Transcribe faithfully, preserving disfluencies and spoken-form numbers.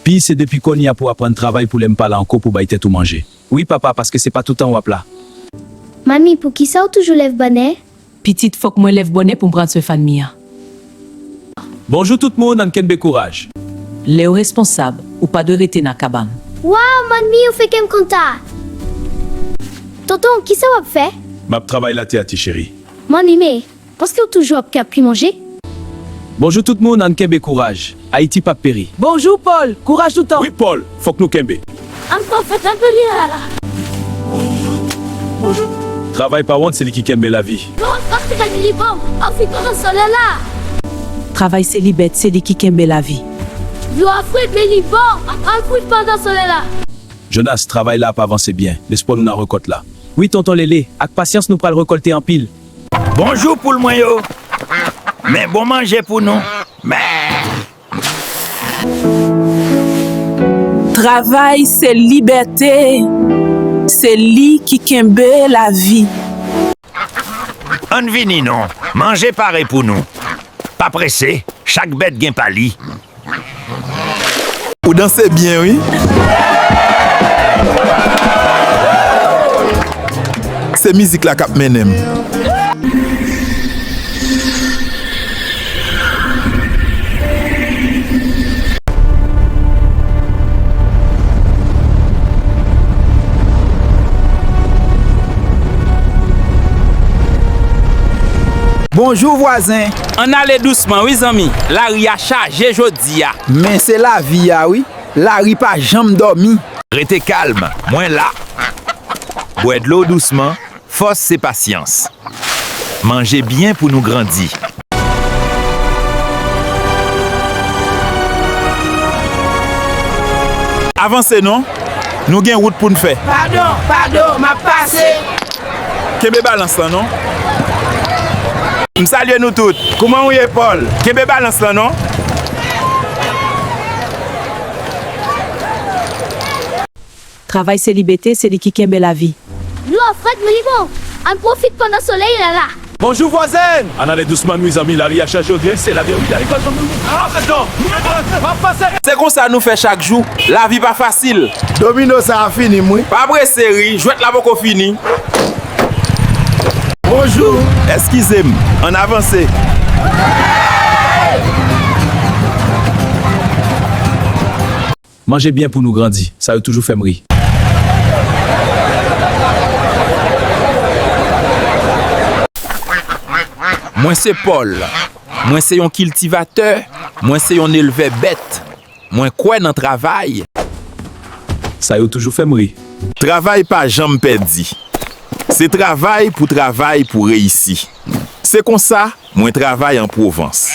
Pi, se depi kounye a pou w aprann travay pou lè m pa la ankò pou w bay tèt ou manje. Wi, papa, paske se pa toutan w ap la. Manmi, poukisa w toujou lèv bònè? Pitit, fòk mwen lèv bònè pou m pran swen fanmi an. Bonjou tout moun, ann kenbe kouraj. Lè w responsab, ou pa dwe rete nan kabann. Waw, manmi, ou fè kè m kontan. Tonton, kisa w ap fè? M ap travay latè a, ti cheri. Manmi, men, paske w toujou ap kè ap pi manje? Bonjou tout moun, ann kenbe kouraj. Ayiti p ap peri. Bonjou, Pòl. Kouraj toutan. Wi, Pòl. Fòk nou kenbe. Ann pwofite anpil la. Travay pa wont, se li ki kenbe lavi. Dlo a frèt, li bon, ann pwofit pandan solèy la. Travay se libète, se li ki kenbe lavi. Dlo a frèt, men li bon, ann pwofit pandan solèy la. Jonas, travay la ap avanse byen. Lespwa nou nan rekòt la. Wi, tonton Lele, ak pasyans nou pral rekòlte anpil. Bonjou poul mwen yo. Men bon manje pou nou. Men. Travay se libète, se li ki kenbe lavi. Ann vini non, manje pare pou nou. Pa prese, chak bèt gen pa li. Ou danse byen, wi. Se mizik la k ap mennen m. Bonjou, vwazen. Ann ale dousman, wi, zanmi. Lari a chaje jodi a. Men se lavi a, wi. Lari pa janm dòmi. Rete kalm, mwen la. Bwè dlo dousman, fòs se pasyans. Manje byen pou nou grandi. Avanse non, nou gen wout pou n fè. Padon, padon, m ap pase. Kenbe balans lan non. M salye nou tout. Kouman w ye, Pòl? Kenbe balans lan non. Travay se libète, se li ki kenbe lavi. Dlo a frèt, men li bon. Ann pwofit pandan solèy la la. Bonjou, vwazen! Ann ale dousman, wi, zanmi, lari a chaje, ok? Se lavi a, wi, lari pa janm. Ah, pardon! M ap pase! Se konsa nou fè chak jou. Lavi pa fasil. Domino sa a fini m, wi. Pa prese ri, jwèt la poko fini. Bonjou. Eskize m, ann avanse. Manje byen pou nou grandi, sa yo toujou fè m ri. Mwen se Pòl. Mwen se yon kiltivatè. Mwen se yon elvè bèt. Mwen kwè nan travay. Sa yo toujou fè m ri. Travay pa janm pèdi. Se travay pou travay pou reyisi. Se konsa, mwen travay an Pwovans.